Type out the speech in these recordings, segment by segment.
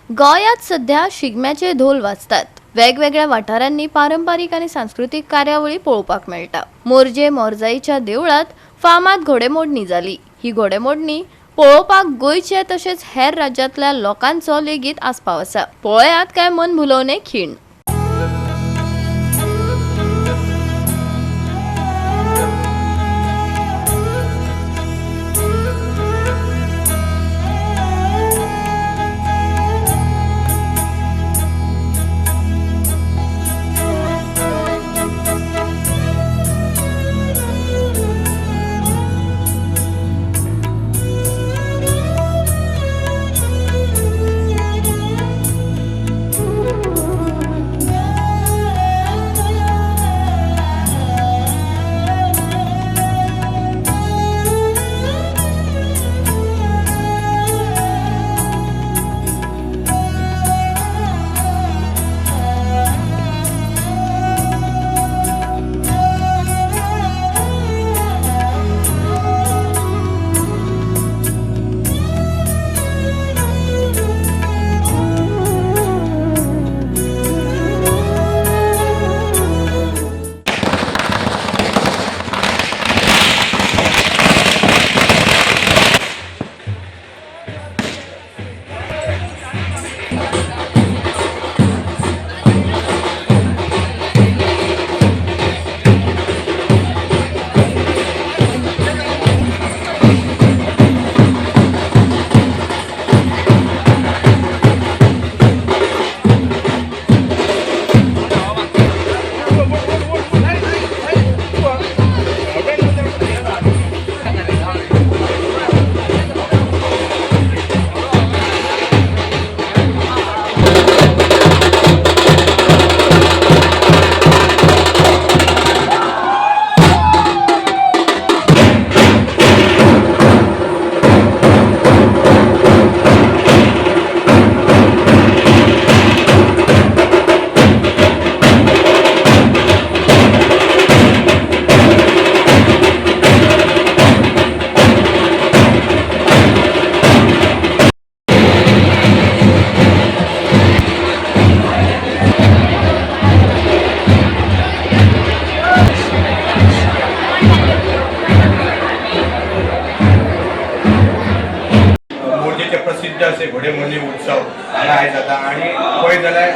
गोंयांत सध्या शिगम्याचे धोल वाजतात. वेगवेगळ्या वाठारांनी पारंपारीक आनी सांस्कृतीक कार्यावळी पळोवपाक मेळटा. मोरजे मोरजाईच्या देवळांत फामाद घोडेमोडणी जाली. ही घोडेमोडणी पळोवपाक गोंयचे तशेंच हेर राज्यांतल्या लोकांचो लेगीत आस्पाव आसा. पळयात काय मन भुलोवणे खीण. मोरजेचे प्रसिद्ध असे घोडेमोडणी उत्सव हांगा आयज जाता आनी पळयत जाल्यार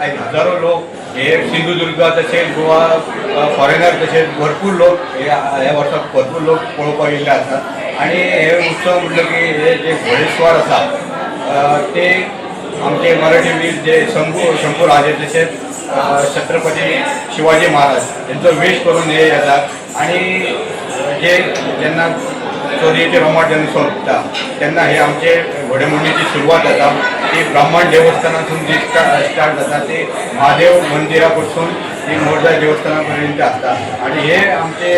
आयज हजारो लोक हे सिंधुदुर्ग तशेंच गोवा फॉरेनर तशेंच भरपूर लोक हे ह्या वर्साक भरपूर लोक पळोवपाक येयल्ले आसात. आनी हे उत्सव म्हटलं की हे जे घोडेस्वार आसा ते आमचे मराठी वीर जे शंभू शंभू राजे तशेंच छत्रपती शिवाजी महाराज यांचो वेश करून हे येतात. आणि जे जेन्ना चोरयेचे रोमाट जेन्ना सोंपता तेन्ना हे आमचे घोडेमोडणीची सुरवात जाता. ती ब्राह्मण देवस्थानातून जी स्टार्ट जाता ती महादेव मंदिरा पासून ती मोरजाई देवस्थाना पर्यंत आसता. आणि हे आमचे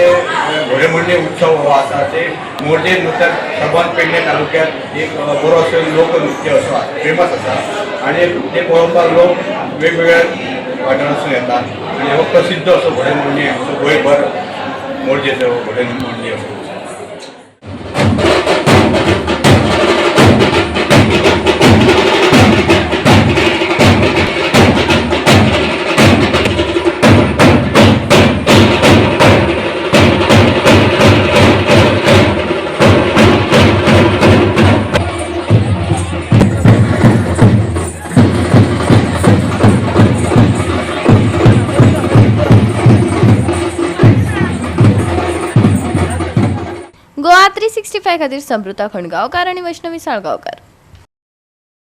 घोडेमोडणी उत्सव हो आसा ते मोरजे नुसत्या सबंद पेडणे तालुक्यात एक बरो असो लोकनृत्य असो फेमस आसा. आणि ते पळोवपाक लोक वेगवेगळ्या वाठारांतसून येतात. आणि हो प्रसिद्ध असो घोडेमोडणी आमचो गोंयभर मोरजेचो घोडेमोडणी असो. गोवा 365 खातीर समृता खणगांवकार आनी वैष्णवी साळगांवकार.